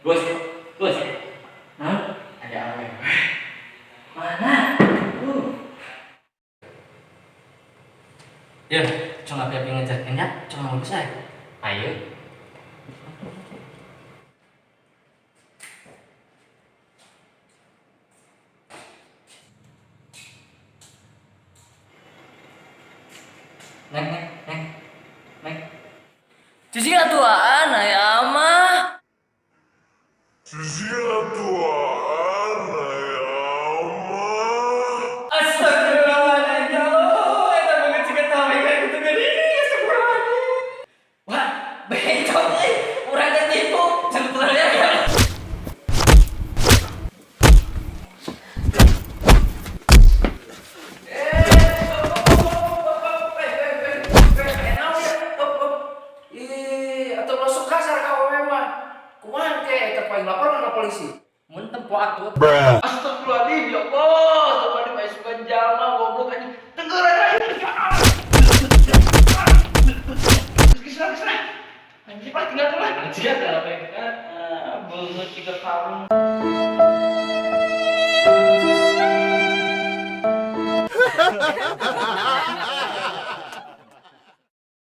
Bos, bos. Hah? Ada awewe. Mana? Ya, cuma api ngejar ya, cuma mau saya. Ayo. Neng, neng, neng, neng. Cici tuaan aya mah. Tuaan aya mah. Astagfirullahaladzim, ya Allah, eta banget sih ketawa kayak gitu gini. Astagfirullahaladzim. Wah, bencong euy, urang teh tipu, jangan pulang ya. Ih, atau masuk kasar ka awewe mah. Kumaha ke eta paling lapor ka polisi. Mun tempo atuh. Bruh. Astagfirullahaladzim, ya Allah. Astagfirullahaladzim, aya sugan jalma goblok anjing. Tenggeran aja. Geus geus lah. Anjing, pak tinggal lah. Anjir, apa yang kan? Beungeut 3 karung.